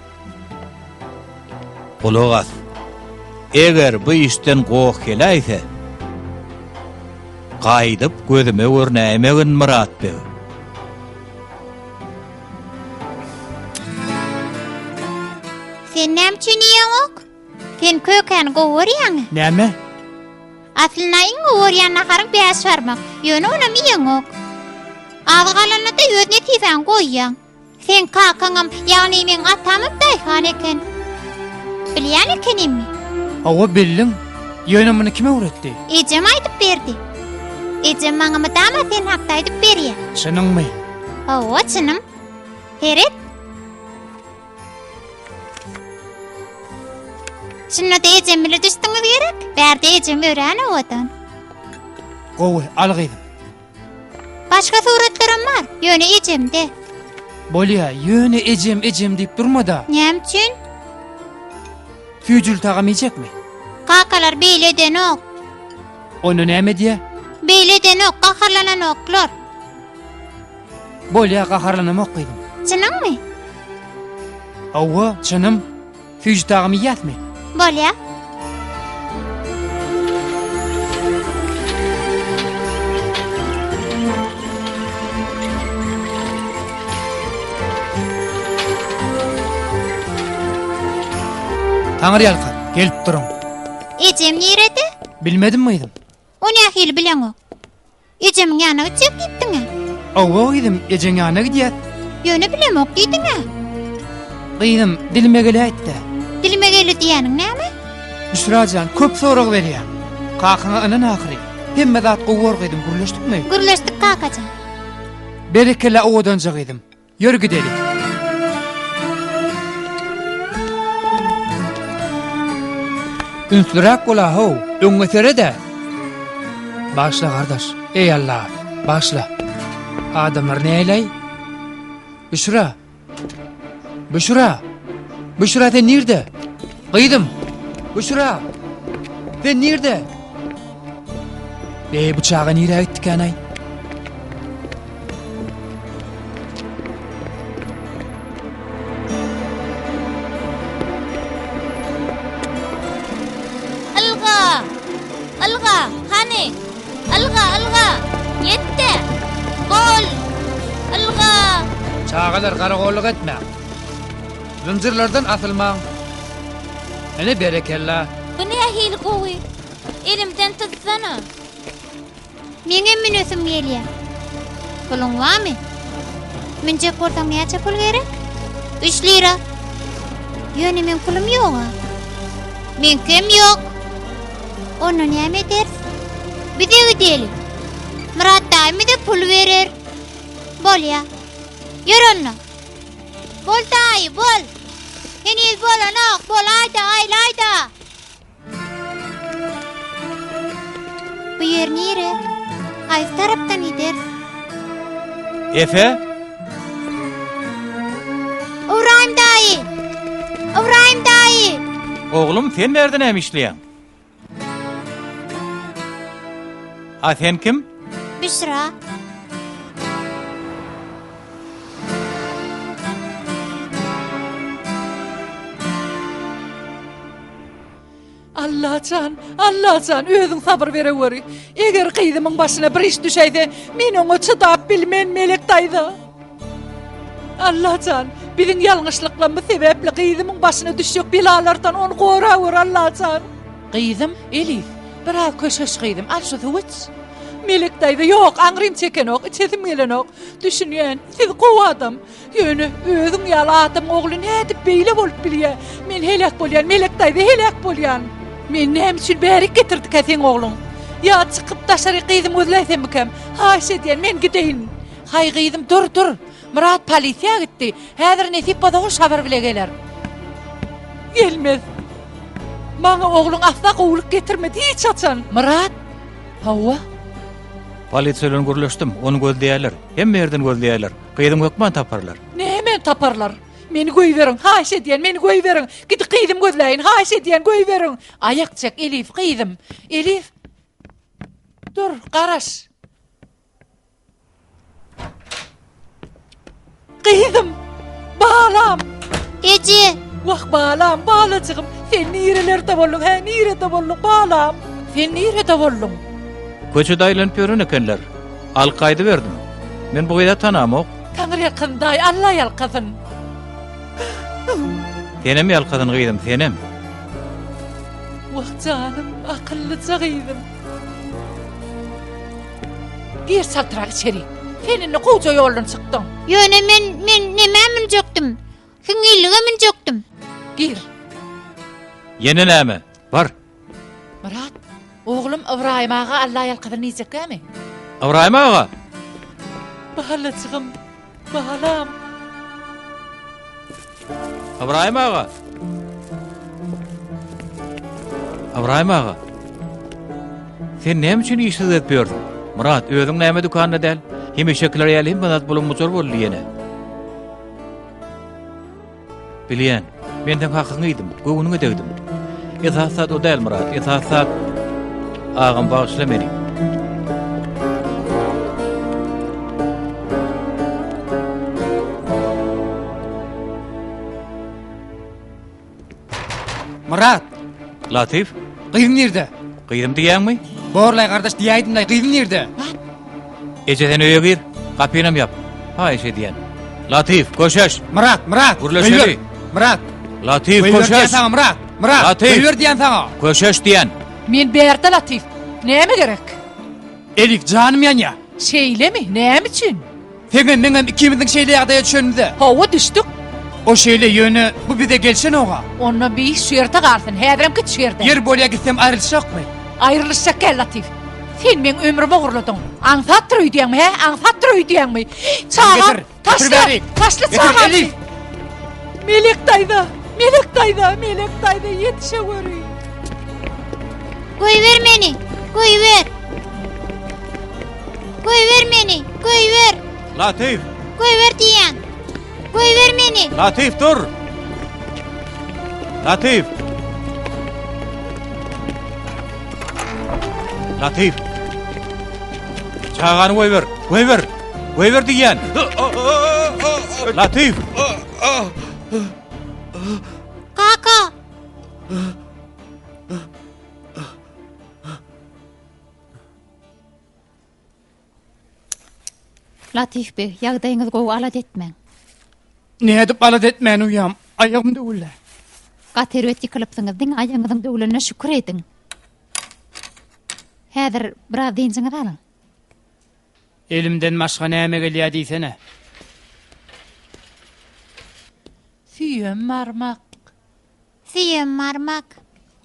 Gulak as. Eger bu işden goh geläýse, gaýdyp gözüme görnäýmegin Myrat beg. Sen näme üçin iýeňok? Sen kökäni gowy görýäňmi? Näme? Aslynda iň gowy görýän naharyň bäşbarmak, ýöne onam iýeňok. Az galanda-da öz nesibäňi goýýaň. Seň kakaňam, ýagny meň atamam daýhan eken. Bilýän ekenimmi? Hawa, bildim. Ýöne muny kim öwretdi? Ejem aýdyp berdi. Ejem maňa mydama sen hakda aýdyp berýär. Çynyňmy? Hawa, çynym. Seret. Şunda-da ejem bile düşdüňiz gerek? Bärde ejem örän owadan. Gowy, al gyzym. Başga suratlaram bar, ýöne ejemde. Bolýa, ýöne ejem, ejem diýip durma-da. Näme üçin? Süýjüli tagam iýjekmi? Kakalar beýle edenok. Onda näme edýä? Beýle edenok, gaharlananoklar. Bolýa, gaharlanamok gyzym. Çynyňmy? Hawa, çynym. Süýji tagam iýýäsmi? Bolýa. Taňry ýalkasyn, gelip duruň. Ejem nirede? Bilmedim gyzym. O nähili bileňok? Ejemiň ýanyna gitjek diýipdiň-ä. Hawa gyzym, ejeň ýanyna gidýäs. Ýöne bilemok diýdiň-ä. Gyzym, dilime geläýtdi. Dilime geldi diýýäniň näme? Büşra jan, köp sorag berýäň. Kakaňa ynan ahyry. Hemme zat gowy bor gyzym, gürleşdikmi? Gürleşdik kakajan. Berekella owadanja gyzym. Ýör gideli. Ünsliräk bol ahow, öňňe sered-ä. Bagyşla gardaş, eý Alla, bagyşla. Adamlar näleý? Büşra! Büşra! Büşra sen nirde? Gyzym! Büşra! Sen nirde? Eý, bu çaga nirä gitdikän-aý? Ylga! Ylga! Hany! Ylga, ylga! Ýet-de! Bol! Ylga! Çagalar, garagolluk etmäň. Zynjyrlardan asylmaň. Ine, berekella! Bu nähili gowy! Elimden tutsana! Meňem münesim gelýär. Puluň barmy? Münjek bolsaň näçe pul gerek? Üç lira. Ýöne meň pulum ýog-a. Meňkem ýok. Onda näme ederis? Bize gideli. Myrat daýym bize pul berer. Bolýa. Ýör onda. Bol daýy, bol. Heniz bolanok, bolaý-da, aýlaý-da. Bu ýer nire? Haýsy tarapdan gideris? Efe? Ybraýym daýy! Ybraýym daýy! Oglum, sen bärde näme işleýäň? A sen kim? Büşra. Allajan, Allajan, özüň sabyr bereweri. Eger gyzymyň başyna bir iş düşäýse, men oňa çydap bilmen, Melek daýza. Allajan, biziň ýalňyşlyklarymyz sebäpli gyzymyň başyna düşjek belalardan ony gorawer, Allajan. Gyzym, Elif, biraz köşeş gyzym, al şu suwy iç. Melek daýza, ýok, aňrym çekenok, içesim gelenok. Düşünýän, siz gowy adam. Ýöne özüň ýaly adamyň ogly nädip beýle bolup bilýä? Men heläk bolýan, Melek daýza, heläk bolýan. Meni näme üçin bärik getirdikä seň ogluň? Ýa çykyp daşaryk gyzymy gözläýsemmikäm? Haýyş edýän, men gideýin. Haý gyzym, dur, dur. Myrat polisiýa gitdi. Häzir nesip bolsa hoş habar bile geler. Gelmez. Maňa ogluň asla gowulyk getirmedi hiç haçan. Myrat? Hawa. Polisiýa bilen gürleşdim, ony gözleýärler. Hemme ýerden gözleýärler. Gyzyňy hökman taparlar. Näme taparlar? Meni goýberiň, haýyş edýän, meni goýberiň. Gidip gyzymy gözläýin, haýyş edýän, goýberiň. Aýak çek, Elif, gyzym. Elif. Dur, garaş. Gyzym! Balam! Eje! Wah, balam, balajygym, sen nirelerde bolduň, hä, nirede bolduň, balam? Sen nirede bolduň? Köçede aýlanyp ýören ekenler. Alyp gaýdyberdim. Men bu gyzy tanamok. Taňryýalkasyn, daýy, Alla ýalkasyn. Senem ýalkasyn, gyzym, senem. Wah, janym, akyllyja gyzym. Gir çaltrak içeri. Sen indi gowja ýoldan çykdyň. Ýöne men, men nämä münjekdim? Hiňňillige münjekdim. Gir. Ýene näme? Bar. Myrat, oglum Ybraýym aga Alla ýalkasyn diýjekkämi? Ybraýym aga! Balajygym, balam. Ybraýym aga! Ybraýym aga. Sen näme üçin işsiz gezip ýörsüň? Myrat, özüň näme dükanda däl? Hemişekiler ýaly hemme zat bulam-bujar boldy ýene. Bilýän, men seň hakyňy iýdim, göwnüňe degdim. Esasy zat o däl, Myrat, esasy zat agam bagyşla meni. Myrat! Latyf? Gyzym nirde? Gyzym diýýäňmi? Borlaý gardaş diýäýdimlaý, gyzym nirde? Eje sen öýe gir, gapynam ýap. Haýyş edýän. Latyf, köşeş. Myrat, Myrat! Gürleşeli. Goýber! Myrat! Latyf, Goýber diýýän köşeş. saňa Myrat! Myrat! Latyf! Goýber diýýän saňa! Köşeş diýýän. Men bärde Latyf. Näme gerek? Elif, janym ýanýa. Şeýlemi? Näme üçin? Seňem meňem ikimiziň şeýle ýagdaýa düşenimize. Hawa, düşdük. O şeýle, ýöne bu bize gelşenog-a. Onda bir iş şu ýerde galsyn. Häzirem git şu ýerden. Ýeri bolýa gitsem aýrylyşjakmy? Aýrylyşjak gel Latyf. Sen meň ömrümi ogurladyň. Aňsatdyr öýdýäňmi, hä? Aňsatdyr öýdýäňmi? Çagam, taşla! Taşla çagamy! Melek daýza, Melek daýza, Melek daýza ýetişeweri. Goýber meni, goýber. Goýber meni, goýber. Latyf! Goýber diýýän. Goýber meni. Latyf dur! Latyf! Latyf! Çagany goýber, goýber! Goýber diýýän! Latyf! Kaka! Latyf beg, ýagdaýyňyz gowy alada etmäň. Nädip alada etmän uýam, aýagym döwüldi. Gaty erbet ýykylypsyňyz, diňe aýagyňyzyň döwlenine şükür ediň. Häzir biraz dynjyňyzy alyň. Elimden başga näme gelýä diýsene. Süýem barmak. Süýem barmak.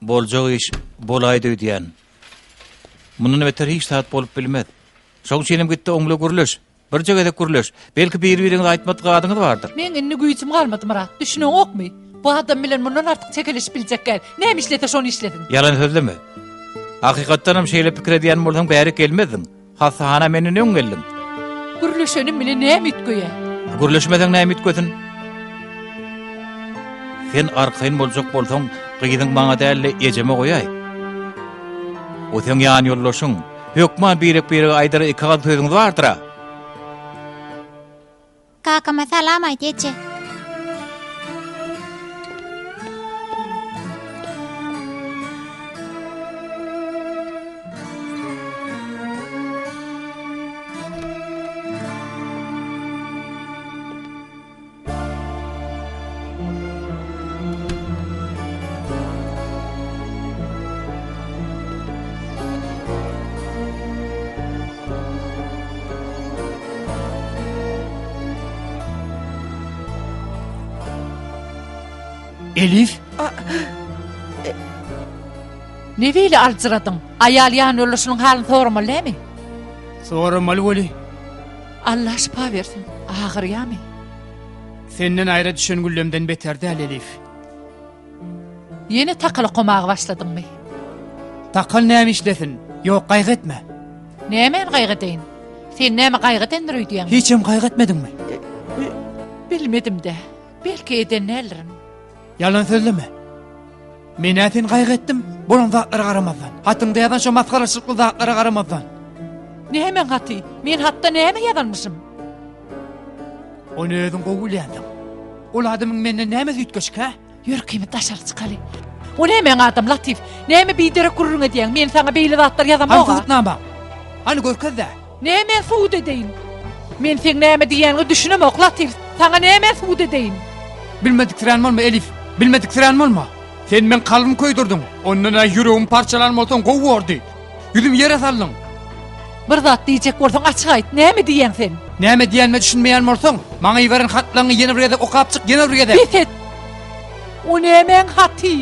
Boljak iş bolaýdy öýdýän. Mundan beter hiç zat bolup bilmez. Şoň üçinem git-de oň bilen gürleş. Birje gezek gürleş. Belki bir-biriňize aýtmadyk zadyňyz bardyr. Meň indi güýjüm galmady, Myrat. Düşüneňokmy? Bu adam bilen mundan artyk çekeleşip biljek däl. Näme işlese şony işlesin. Ýalan sözleme. Hakykatdanam şeýle pikir edýän bolsaň bärik gelmezdiň. Hassahana menden öň geldiň. Gürleşenim bilen näme üýtgeýär? Gürleşmeseň näme üýtgesin? Sen arkaýyn boljak bolsaň, gyzyň maňa däl-de ejeme goýaý. O seň ýanýoldaşyň. Hökman birek-birege aýdara iki agyz sözüňiz bardyr-a. Kakama salam aýt eje. Elif? Ne beýle aljyradyň? Aýal ýanýoldaşynyň halyny soramaly dämi? Soramaly weli. Allah şypa bersin. Agyrýamy? Senden aýra düşen güllemden beter däl Elif. Ýene takal okamaga başladyňmy? Takal näme işlesin? Ýok, gaýgy etme. Nämäni gaýgy edeýin? Sen näme gaýgy edendir öýdýäňmi? Hiçem gaýgy etmediňmi? Bilmedim-dä. Belki eden däldirin. Ýalan sözleme. Men-ä seni gaýgy etdim, bolan zatlara garamazdan. Hatyňda ýazan şo masgaraçylykly zatlara garamazdan. Nämäň haty? Men hatda näme ýazanmyşym? Ony özüň gowy bilýänsiň. Ol adamyň menden nämesi üýtgeşik, hä? Ýör ikimiz daşary çykaly. O nämäň adam, Latyf? Näme biderek gürrüň edýäň? Men saňa beýle zatlar ýazamok-a. Hany subutnamaň? Hany görkez-dä. Näme subut edeýin? Men seň näme diýýäniňe düşünemok, Latyf. Saňa näme subut edeýin? Bilmediksirän bolma, Elif. Bilmediksirän bolma. Sen meň kalbymy köýdürdiň. Ondan-a ýüregimi parçalan bolsaň gowy bordy. Ýüzümi ýere saldyň. Bir zat diýjek bolsaň açyk aýt, näme diýýäň sen? Näme diýenime düşünmeýän bolsaň, maňa iberen hatlaryňy ýene bir gezek okap çyk, ýene bir gezek. Bes et! O nämäň haty?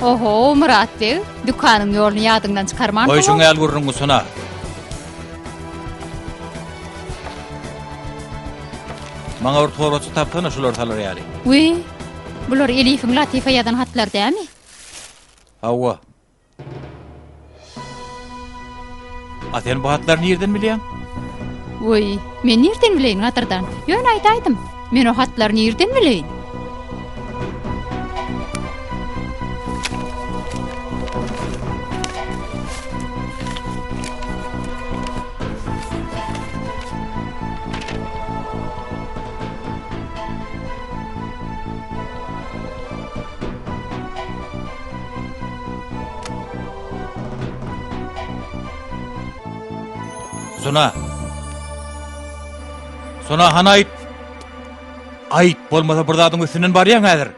Oho, Myrat beg, dükanyň ýoluny ýadyňdan çykarmansyň. Goý şuň ýaly gürrüňi Sona. Maňa bir torbaça tapsana şulary salar ýaly. Wiý, bular Elifiň Latifa ýazan hatlary dämi? Hawa. A sen bu hatlary nirden bilýäň? Wiý, men nirden bileýin gadyrdan? Ýöne aýdaýdym. Men o hatlary nirden bileýin? Sona. Sona hany aýt. Aýt, bolmasa bir zadyň üstünden barýaň häzir.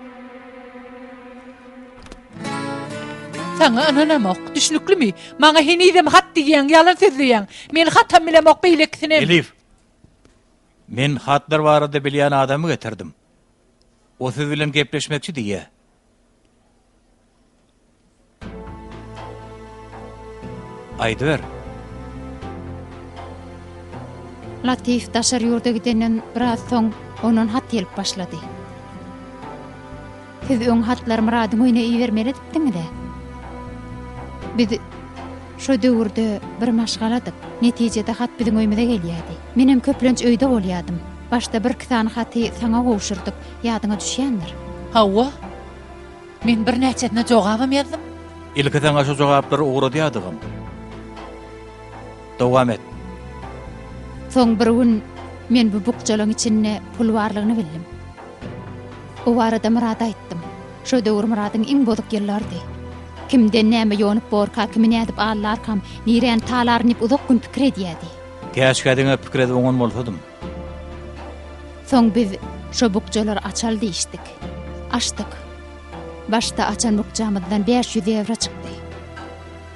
Saňa ynanamok, düşnüklimi? Maňa henizem hat diýýäň, ýalan sözleýäň. Men hatam bilemok, beýlekisinem. Elif. Men hatlar barada bilýän adamy getirdim. O siz bilen gepleşmekçi diýýä. Aýdyber. Latif daşary ýurda gidenden biraz soň ondan hat gelip başlady. Siz öň hatlary Myradyň öýüne ibermeli edipdiňiz-ä. Biz şo döwürde bir maşgaladyk. Netijede hat biziň öýümize gelýärdi. Menem köplenç öýde bolýardym. Başda birki sany haty saňa gowşurdyk, ýadyňa düşýändir. Hawa. Men birnäçesine jogabam ýazdym. Ilki saňa şo jogaplary ugradýadygam. Dowam et. Soň bir gün men bu bukjalaň içinde pul barlygyny bildim. Bu barada Myrada aýtdym. Şo döwür Myradyň iň bozuk ýyllarydy. Kimden näme ýonup borka, kimi nädip aldarkam, niräni talaryn diýip uzak gün pikir edýärdi. Käşgä diňe pikir edip oňan bolsadym. Soň biz şo bukjalary açaly diýişdik. Açdyk. Başda açan bukjamyzdan 500 ýewro çykdy.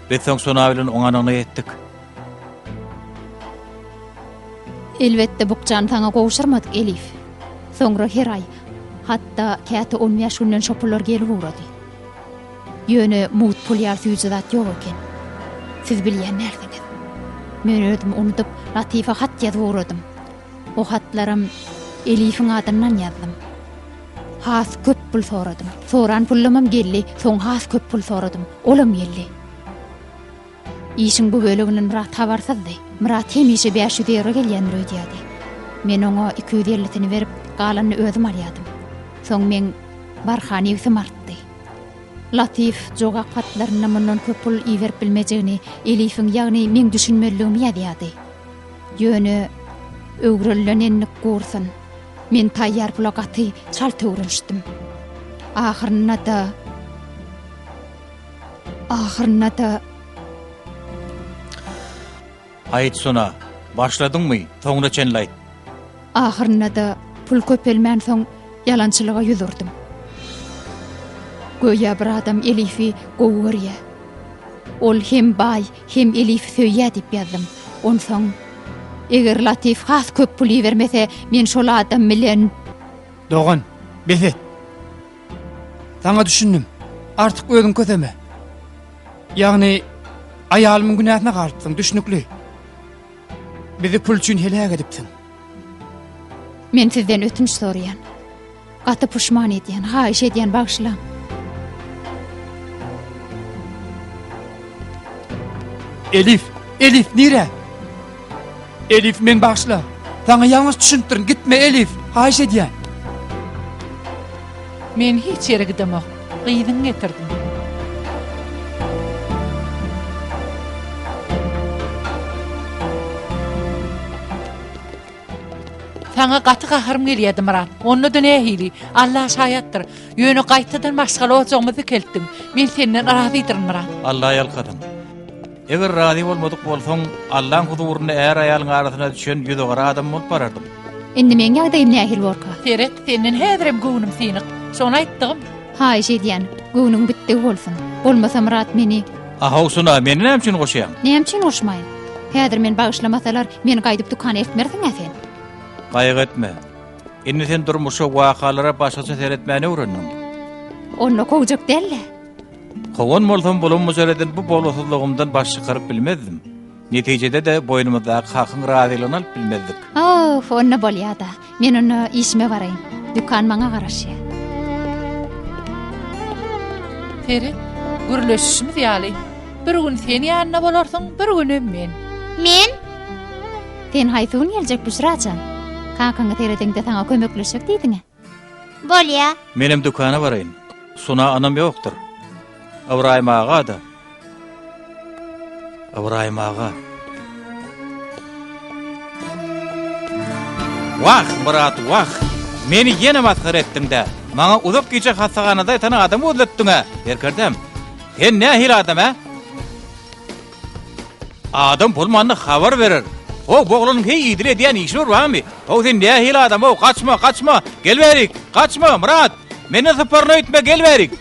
Biz soň Sona bilen oň anygyna ýetdik. Elbetde bukjany saňa gowşurmadyk, Elif. Soňra her aý, hatda käte on bäş günden şo pullar gelip ugrady. Ýöne mugt pul ýaly süýji zat ýok eken. Siz bilýän dälsiňiz. Men özümi unudyp, Latifa hat ýazyp ugradym. O hatlaram Elifiň adyndan ýazdym. Has köp pul soradym. Soran pullamam geldi, soň has köp pul soradym. Olam geldi. Işiň bu böleginden Myrat habarsyzdy. Myrat hemişe 500 ýewro gelýändir öýdýärdi. Men oňa 250-sini berip, galanyny özüm alýardym. Soň meň barha nebsim artdy. Latyf jogap hatlarynda mundan köp pul iberip bilmejegini, Elifiň, ýagny meň düşünmeliligimi ýazýardy. Ýöne öwrenilen endik gursun. Men taýýar pula gaty çalt öwrenişdim. Ahyrynda-da Ahyrynda-da Aýt Sona, başladyňmy, soňuna çenli aýt. Ahyrynda-da pul köpelmänsoň ýalançylyga ýüz urdum. Göýä bir adam Elifi gowy görýär. Ol hem baý, hem Elifi söýýär diýip ýazdym. Onsoň, eger Latif has köp pul ibermese, men şol adam bilen. Dogan, bes et. Saňa düşündim. Artyk özüň köseme. Ýagny, aýalymyň günäsine galypsyň, düşnükli. Bizi pul üçin heläk edipsiň. Men sizden ötünç soraýan. Gaty puşman edýän, haýyş edýän bagyşlaň. Elif, Elif nirä? Elif men bagyşla. Saňa ýalňyş düşünipdirin. Gitme Elif, haýyş edýän. Men hiç ýere gidemok. Gyzyňy getirdim. Saňa gaty gaharym gelýärdi, Myrat. Onda-da nähili? Alla şaýatdyr. Ýöne gaýtadan maşgala ojagymyzy dikeltdiň. Men senden razydyryn, Myrat. Alla ýalkasyn. Eger razy bolmadyk bolsaň, Allaň huzurynda är-aýalyň arasyna düşen ýüzügara adam bolup barardym. Indi meň ýagdaýym nähili borka? Seret, senden häzirem göwnüm synyk. Şony aýtdygym. Haýyş edýän, göwnüň bitdigi bolsun. Bolmasa Myrat meni. A-how, Sona, meni näme üçin goşýaň? Näme üçin goşmaýyn? Häzir meni bagyşlamasalar, meni gaýdyp dükana eltmersiň-ä sen? Gaýgy etme. Indi sen durmuşa, wakalara başgaça seretmäni öwrendiň. Onda kowjak däl-le. Kowan bolsam bulam-bujar eden bu bolgusyzlygymdan baş çykaryp bilmezdim. Netijede-de boýnumyzdaky hakyň razylygyny alyp bilmezdik. Oh, onda bolýa-da. Men onda işime baraýyn. Dükan maňa garaşýar. Seret, gürleşişimiz ýaly, bir gün sen ýanynda bolarsyň, bir günem men. Men? Sen haýsy gün geljek Büşra jan? Kakaňa seredeňde saňa kömekleşjek diýdiň-ä. Bolýa. Menem dükana baraýyn. Suna anam ýokdur. Ybraýym aga-da. Ybraýym aga. Wah, Myrat, wah! Meni ýene masgara etdiň-dä. Maňa uzak gije hassahanada ýatan adamy gözletdiň-ä, serkerdäm. Sen nähili adam, ä? Adam bolmanda habar berer. How, bu oglanyň heý idili edýän işi bir barmy? How, sen nähili adam, how, gaçma, gaçma, gel bärik, gaçma, Myrat! Menden syparyn öýtme, gel bärik!